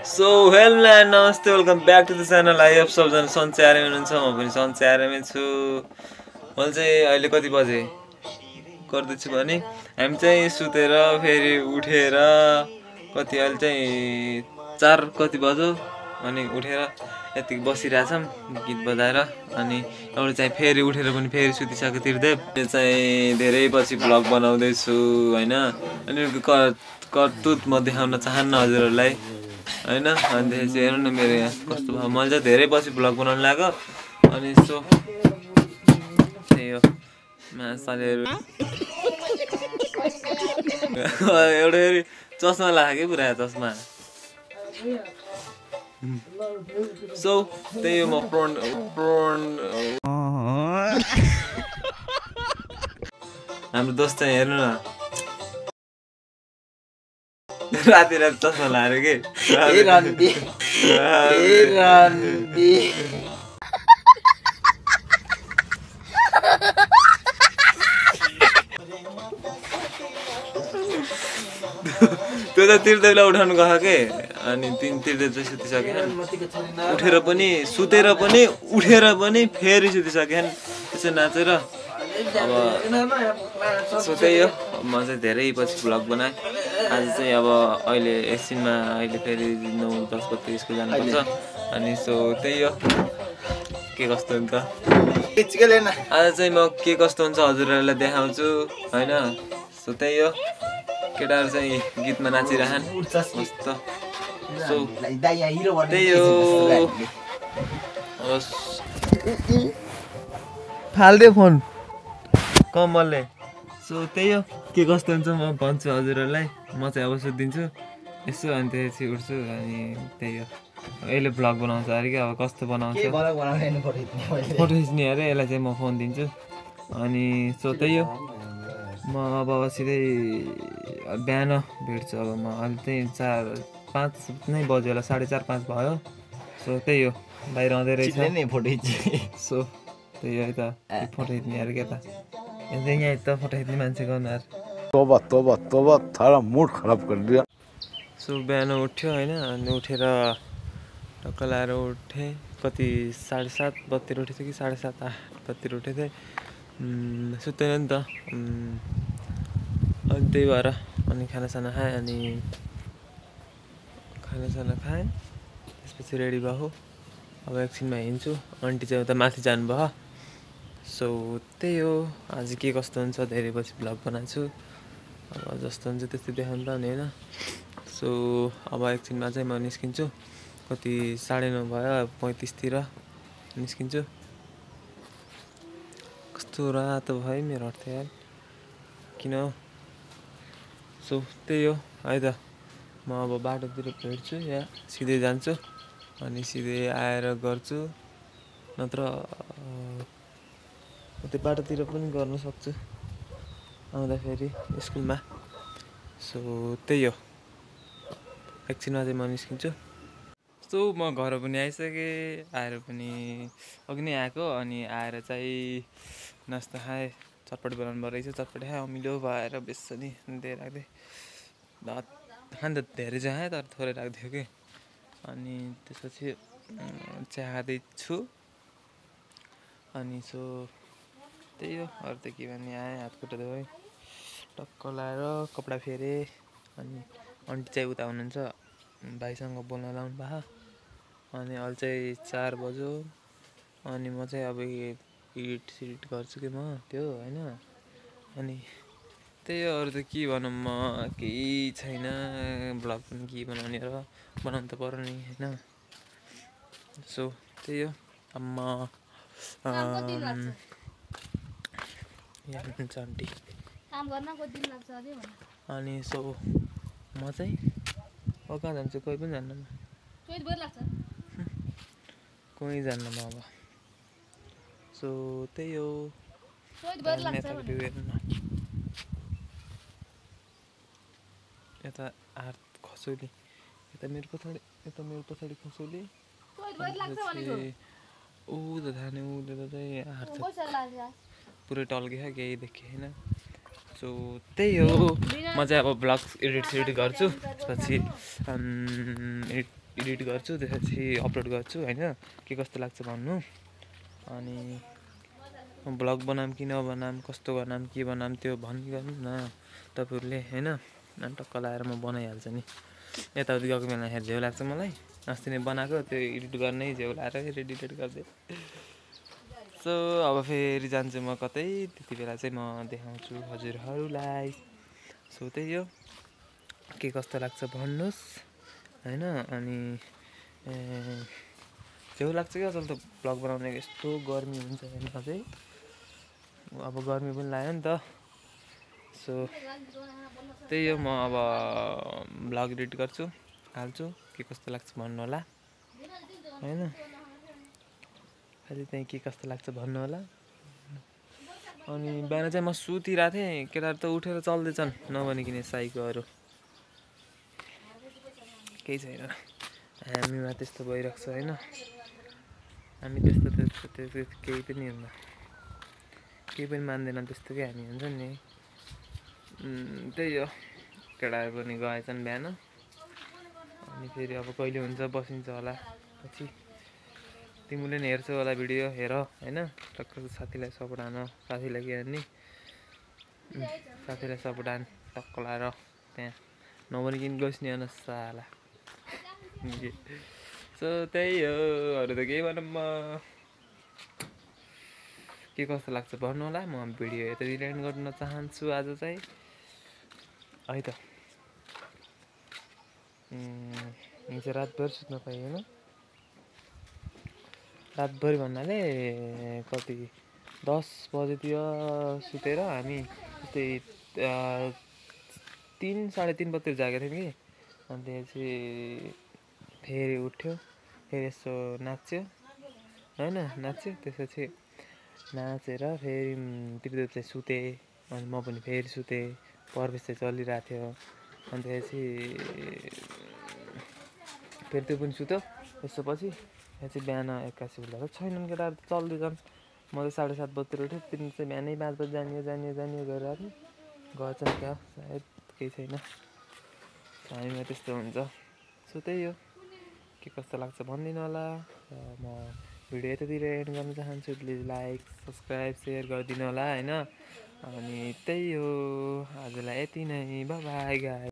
So hello and नमस्ते welcome back to the channel. I hope सबजना सन्चै आरामै हुनुहुन्छ। म पनि सन्चै आरामै छु। मैले चाहिँ अहिले कति बजे गर्दैछु भने हामी चाहिँ सुतेर फेरि उठेर कति अहिले चाहिँ 4 कति बज्यो अनि उठेर यतिकै बसिरहेछौँ गीत बजाएर। अनि एउटा चाहिँ फेरि उठेर पनि फेरि सुतिसक्यो त्रिदेव। यो चाहिँ धेरै पछि भ्लग बनाउँदैछु होइन। अनि करतुत म देखाउन चाहन्न हजुरहरूलाई होइन। अनि त्यसपछि हेर्नु न मेरो यहाँ कस्तो भयो। मैले चाहिँ धेरै पछि भ्लग बनाउनु लाग्यो अनि यसो त्यही हो मासालेहरू एउटा फेरि चस्मा लाग्यो कि पुरा चस्मा। सो त्यही हो म हाम्रो दोस्त चाहिँ हेर्नु न राति राति चस्मा लाएर के त्यो त त्रिदेवलाई उठाउनु गएको के। अनि त्रिदेव चाहिँ सुतिसक्यो उठेर पनि सुतेर पनि उठेर पनि फेरि सुतिसक्यो त्यसो नाचेर। अब सो त्यही हो म चाहिँ धेरै पछि भ्लग बनाएँ आज चाहिँ। अब अहिले एकछिनमा अहिले फेरि 9-10 बजे स्कुल जानुपर्छ। अनि सो त्यही हो के कस्तो हुन्छ आज चाहिँ म के कस्तो हुन्छ हजुरहरूलाई देखाउँछु होइन। सो त्यही हो केटाहरू चाहिँ गीतमा नाचिरहन् मस्त। सो त्यही हो फाल्दे फोन कमलले। सो त्यही हो के कस्तो हुन्छ म भन्छु हजुरहरूलाई। म चाहिँ अब सुत्दिन्छु यसो अनि त्यसपछि उठ्छु अनि त्यही हो यसले भ्लग बनाउँछ अरे कि अब कस्तो बनाउँछ फोटो खिच्ने अरे यसलाई चाहिँ म फोन दिन्छु। अनि सो त्यही हो म अब सिधै बिहान भेट्छु। अब म अहिले चाहिँ 4-5 नै बज्यो होला 4:30-5 भयो। सो त्यही हो बाहिर आउँदै रहेछ सो त्यही हो है त फोटो खिच्ने अरे क्या त यहाँ त फोटो खिच्ने मान्छे गर्नु अरे तोबा तोबा तोबा थारा मुड खराब कर दिया। सो बिहान उठ्यो होइन अनि उठेर टक्क लाएर उठेँ कति 7:30 बत्तिर उठेको थिएँ कि 7:30-8 बत्तिर उठेको थिएँ सुत्दैन नि त। अनि त्यही भएर अनि खानासाना खाएँ अनि खानासाना खाएँ त्यसपछि रेडी भयो। अब एकछिनमा हिँड्छु आन्टी चाहिँ उता माथि जानुभयो। सो त्यही हो आज के कस्तो हुन्छ धेरै पछि भ्लग बनाएको छु। अब जस्तो हुन्छ त्यस्तै देखाउनु पर्ने होइन। सो अब एकछिनमा चाहिँ म निस्किन्छु कति 9:30 भयो 35तिर निस्किन्छु। कस्तो रातो भयो मेरो अर्थ यार किन। सो त्यही हो है त म अब बाटोतिर भेट्छु या सिधै जान्छु अनि सिधै आएर गर्छु नत्र त्यो बाटोतिर पनि गर्न सक्छु आउँदाखेरि स्कुलमा। सो त्यही हो एकछिनमा चाहिँ म निस्किन्छु। सो म घर पनि आइसकेँ आएर पनि अघि नै आएको अनि आएर चाहिँ नास्ता खाएँ चटपट बनाउनु पर्ने रहेछ चटपट खाएँ अमिलो भएर बेसनी धेरै राख्दै भात खान त धेरै चाहिँ खाएँ तर थोरै राखिदियो कि। अनि त्यसपछि चिया खाँदैछु अनि सो त्यही हो अरू त के भन्ने आएँ हातखुट्टा धोएँ टक्क लाएर कपडा फेरेँ अनि आन्टी चाहिँ उता हुनुहुन्छ भाइसँग बोल्न लाउनु भएको। अनि अहिले चाहिँ 4 बज्यो अनि म चाहिँ अब एडिट सिडिट गर्छु कि म त्यो होइन। अनि त्यही हो अरू त के भनौँ म केही छैन भ्लग पनि के बनाउने र बनाउनु त पर्यो नि होइन। सो त्यही हो अब म यहाँ हुनुहुन्छ आन्टी अनि सो म चाहिँ कहाँ जान्छु कोही पनि जान्न म कोही जान्न म अब। सो त्यही हो यता हात खसौली यता मेरो पछाडि खसौली ऊ त थाहा ऊ त चाहिँ हात पुरै टल्केछ केही देखेँ होइन। सो त्यही हो म चाहिँ अब भ्लग एडिट सेडिट गर्छु त्यसपछि एडिट एडिट गर्छु, त्यसपछि अपलोड गर्छु होइन। के कस्तो लाग्छ भन्नु। अनि ब्लग बनाऊँ कि नबनाऊँ, कस्तो बनाऊँ, के बनाऊँ त्यो भनिदिनु न तपाईँहरूले होइन। अनि टक्क लाएर म बनाइहाल्छु नि। यताउति गएको बेला हेर झ्याउ लाग्छ मलाई। अस्ति नै बनाएको त्यो एडिट गर्नै झ्याउ लाएर एडिट गरिदिएँ। सो अब फेरि जान्छु म कतै, त्यति बेला चाहिँ म देखाउँछु हजुरहरूलाई। सो त्यही हो, के कस्तो लाग्छ भन्नुहोस् होइन। अनि झ्याउ लाग्छ क्या अचल त भ्लग बनाउने, यस्तो गर्मी हुन्छ होइन अझै। अब गर्मी पनि लाग्यो नि त। सो त्यही हो, म अब भ्लग एडिट गर्छु, हाल्छु, के कस्तो लाग्छ भन्नु होला होइन। खालि त्यहीँ के कस्तो लाग्छ भन्नु होला। अनि बिहान चाहिँ म सुतिरहेको थिएँ, केटाहरू त उठेर चल्दैछन् नभनिकन साइकोहरू। केही छैन, हामीमा त्यस्तो भइरहेको छ होइन। हामी त्यस्तो केही पनि हुन्न, केही पनि मान्दैन त्यस्तो कि हामी हुन्छ नि। त्यही हो, केटाहरू पनि गएछन् बिहान। अनि फेरि अब कहिले हुन्छ बसिन्छ होला पछि। तिमीले नि हेर्छौ होला भिडियो, हेर होइन। टक्क साथीलाई सपोर्ट हान, साथीलाई के हान्ने, साथीलाई सपोर्ट हान टक्क लाएर त्यहाँ नभनिकन गइस् नि हेर्न साला। सो त्यही हो, अरू त केही भनौँ म। के कस्तो लाग्छ भन्नु होला। म भिडियो यतातिर एन्ड गर्न चाहन्छु आज चाहिँ है त। हिजो रातभर सुत्न पाइएन। रातभरि भन्नाले कति 10 बजेतिर सुतेर हामी त्यही 3 साढे 3 बजीतिर जागेको थियौँ कि। अनि त्यसपछि फेरि उठ्यो, फेरि यसो नाच्यो होइन, नाच्यो। त्यसपछि नाचेर फेरि त्रिदेव चाहिँ सुते, अनि म पनि फेरि सुतेँ। प्रवेश चाहिँ चलिरहेको थियो। अनि त्यसपछि फेरि त्यो पनि सुत्यो। त्यसपछि चाहिँ बिहान 81 उठ्दा छैनन् केटाहरू त चल्दैछन्। म चाहिँ 7:30 बजीतिर उठेँ, तिनीहरू चाहिँ बिहानै 5 बजी जानियो गरिरहेको थिएँ। गएछन् क्या सायद, केही छैन, हामीमा त्यस्तो हुन्छ। सो त्यही हो, के कस्तो लाग्छ भनिदिनु होला। र म भिडियो यतातिर एन्ड गर्न चाहन्छु। प्लिज लाइक सब्सक्राइब सेयर गरिदिनु होला होइन। अनि त्यही हो, आजलाई यति नै, बाई बाई गाइस।